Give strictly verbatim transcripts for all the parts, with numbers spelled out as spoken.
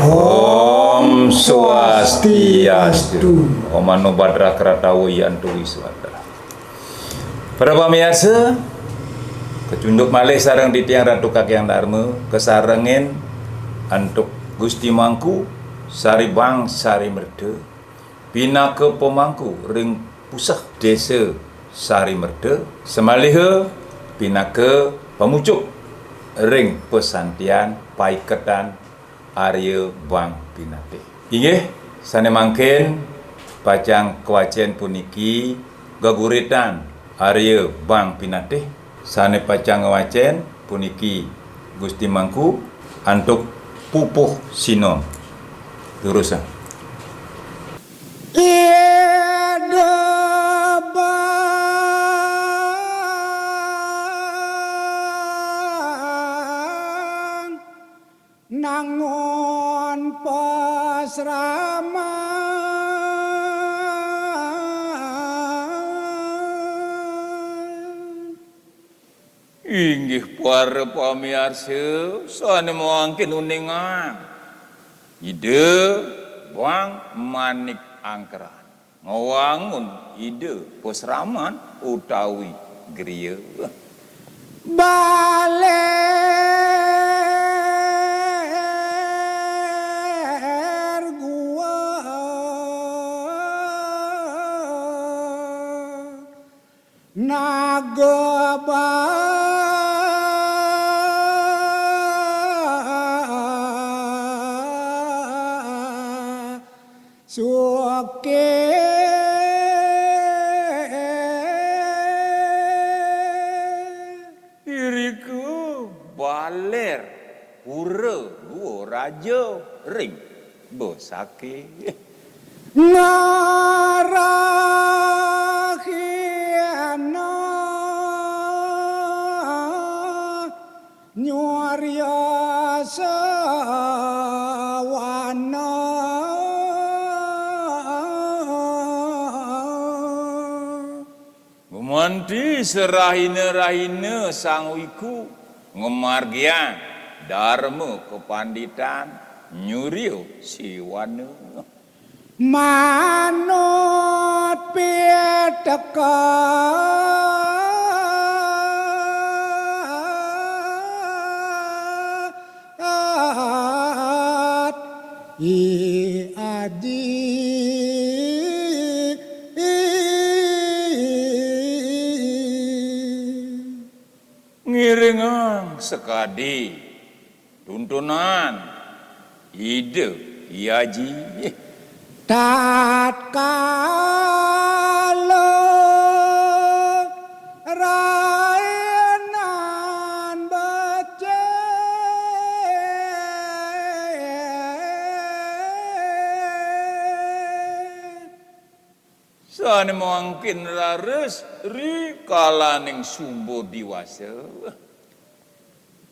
Om Swastiastu. Om Mano Bhadra Kratawa Yantu Wiswata. Para pamiarsa, kacunduk malih sareng titiang Ratu Kakyang Darma, kasarengin antuk Gusti Mangku Sari Bang Sari Merta, pinaka pamangku ring Puseh Desa Sari Merta, samaliha pinaka pamucuk ring pasantian paiketan Arya Bang Pinatih. Inggih, sane mangkin pacang kawacen puniki geguritan Arya Bang Pinatih, sane pacang ngwacen puniki Gusti Mangku antuk pupuh sinom. Durusang. Ida Bang nangun pasraman. Inggih para pamiarsa sane mangkin uningang, Ida Bang Manik Angkeran ngwangun Ida pasraman utawi griya. Baler gua Naga Basuki. Irika baler pura gua raja ring Besaki. Ngarahina nyarya sawana. Gumanti sarahina-rahina Sang Wiku ngamargiang darma kapanditan nyurya siwana. Manut piteket I Aji. Ngiringang sakadi tuntunan Ida Hyang Aji. Tatkala rainan becik. Sane mangkin raris ri kalaning sumba diwasa.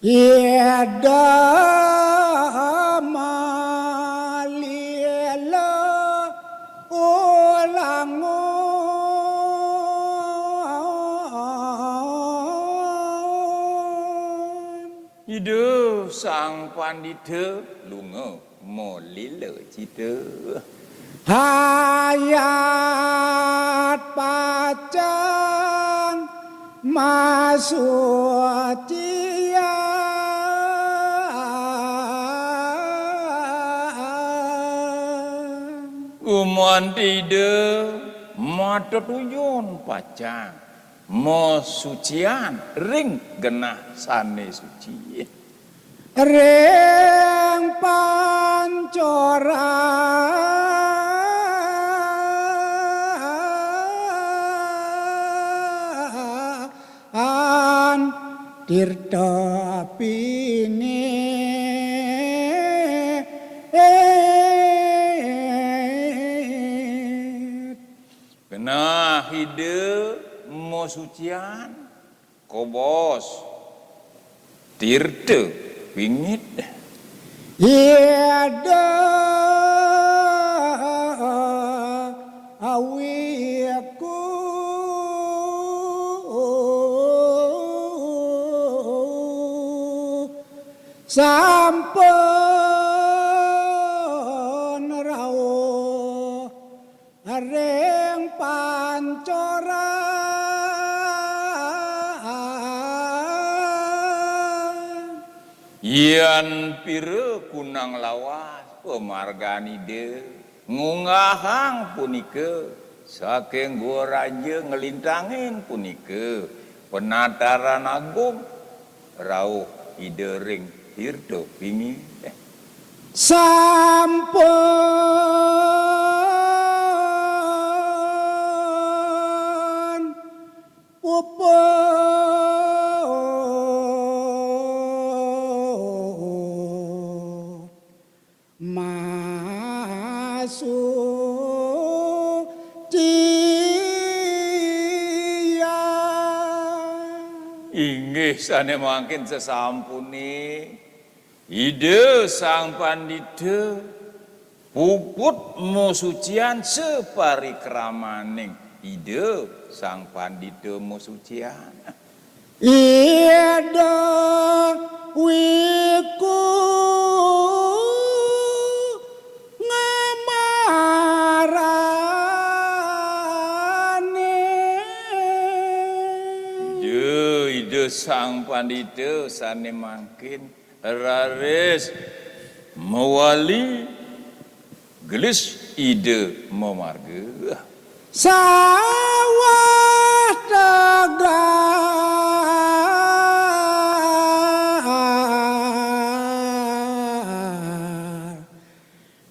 Ida malila ulangun. Ida Sang Pandita lunga malila cita. Hayat pacang masucian. Gumanti Ida matetuyun pacang masucian ring genah sane suci. Ring pancoran tirta pinih. Genah Ida masucian, kobos tirta pingit. Ida Wiku sampun Yan pira kunang lawas pamargan Ida ngunggahang punika, saking Gua Raja nglintangin punika penataran agung rauh Ida ring tirta pinggir. Sampun puput masucian. Inggih, sane mangkin sesampune Ida Sang Pandita puput masucian saparikramaning Ida Sang Pandita masucian. Ida wiku ngamarane. Ida, Ida Sang Pandita sane mangkin raris mawali gelis Ida mamarga. Sawah tegar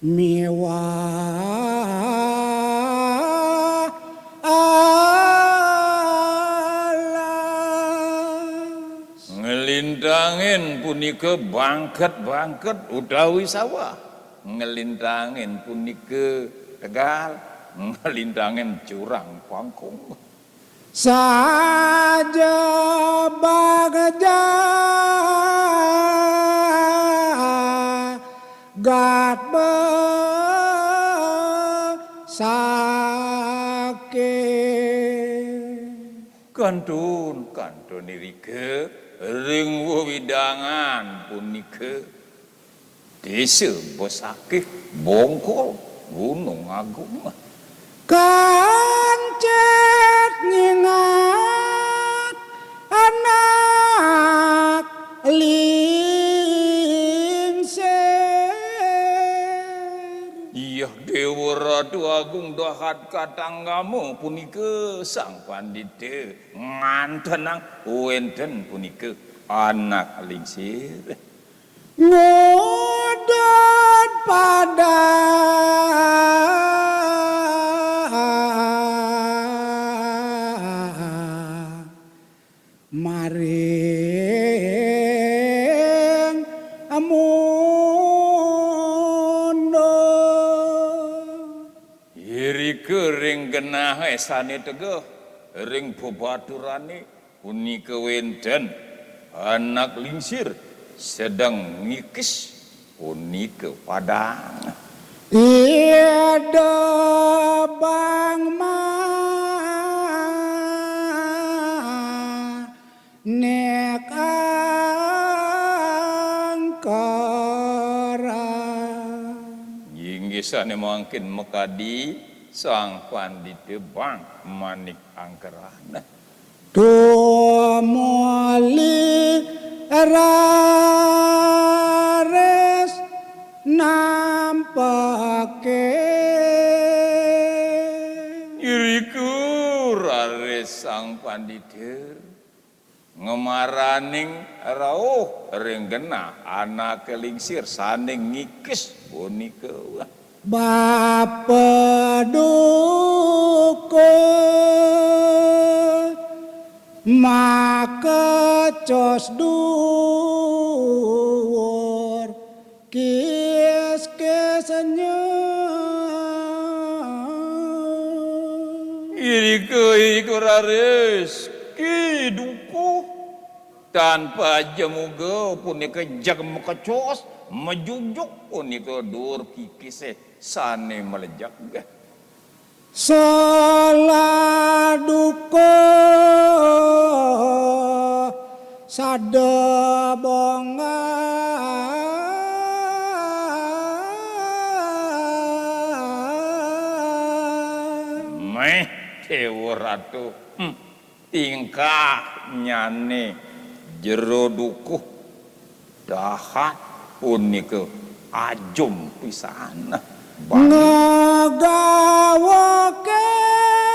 miwah alas. Nglintangin punika bangket-bangket utawi sawah. Nglintangin punika tegal, nglintangin jurang pangkung. Saja bagja gat besake. Kantun, kantun irika ring wewidangan punika. Desa Besakih, Bongkol, Gunung Agung. Kancet nyingat anak lingsir. Iya, Dewa Ratu Agung dahat katanggama punika Sang Pandita ngantenang wenten punika anak lingsir. Ngudud padang maring amundur. Irika ring genah sane teguh, ring bebaturane, punika wenten anak lingsir sedeng ngikis punika padang. Ida bang manik angkeran. Inggih sane mangkin makadi Sang Pandita Bang Manik Angkeran. Tumuli raris nampake. Irika raris Sang Pandita ngemaraning rauh ring genah anake lingsir sane ngikis punika. Bapa duka makecos duur kiskisnya. Irika, irika raris Ki Dukuh. Tan paja muga punika jeg makecos, majujuk punika duur kikise sane malejeg. Salah duka sada bongah. Meh, Dewa Ratu. Hmm. Tingkahnyane Jero Dukuh Dahat punika ajum pisan. Ngagawa kén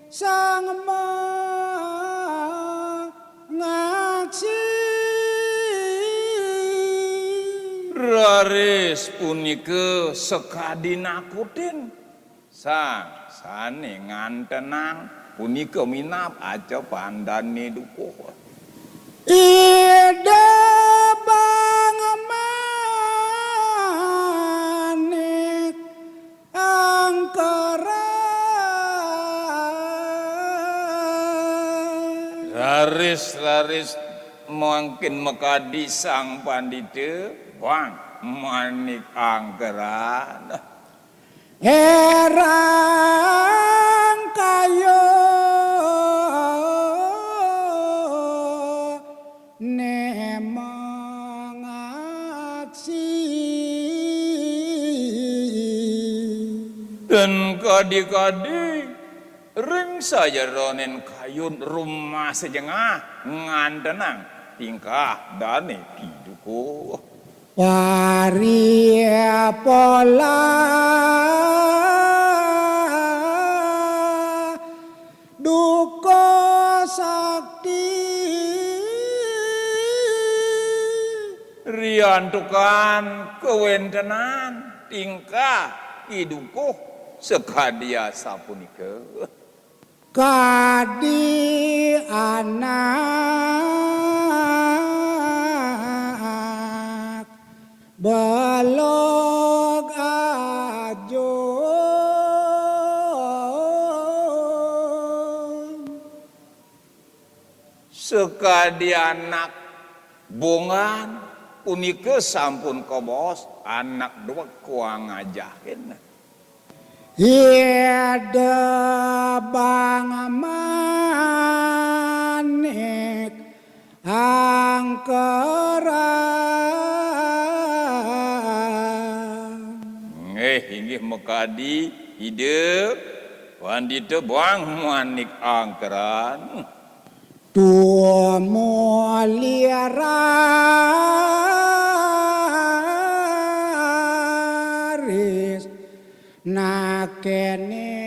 sang mangaksi. Raris punika sakadi nakutin sang sané ngantenang punika minab aca pandané dukuh. Ida Bang Manik angkara. Raris-raris mangkin makadi sang pandita, Bang Manik angkara. Hérang kayuné mangaksi. Dan kadi-kadi ring sajeroning kayun rumasa jengah ngantenang tingkah dané Ki Dukuh. Paripolah duka sakti. Riantukan kawéntenan tingkah Ki Dukuh sakadi asapunika. Kadi anak belog ajum. Sakadi anak bongan punika sampun kabaos anak dueg kuang ajahin. Ida Bang Manik angkara. Nggih, inggih makadi Ida Pandita Bang Manik angkara. Tumuli raris nakénin.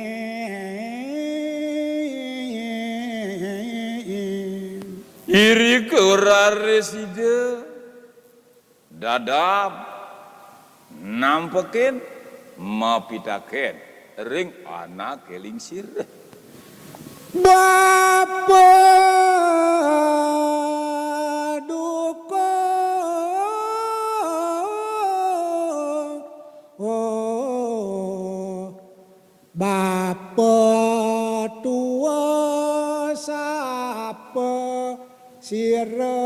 Irika raris Ida dadab nampekin mapitakén ring anaké lingsir. Bapa dukuh, bapa tua sapa sira.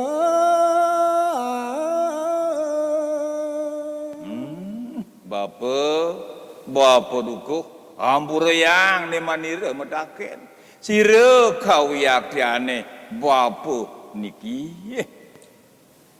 Hmm, bapa, bapa dukuh, ampurayang né manira matakén. Sira kawiaktiané bapa niki.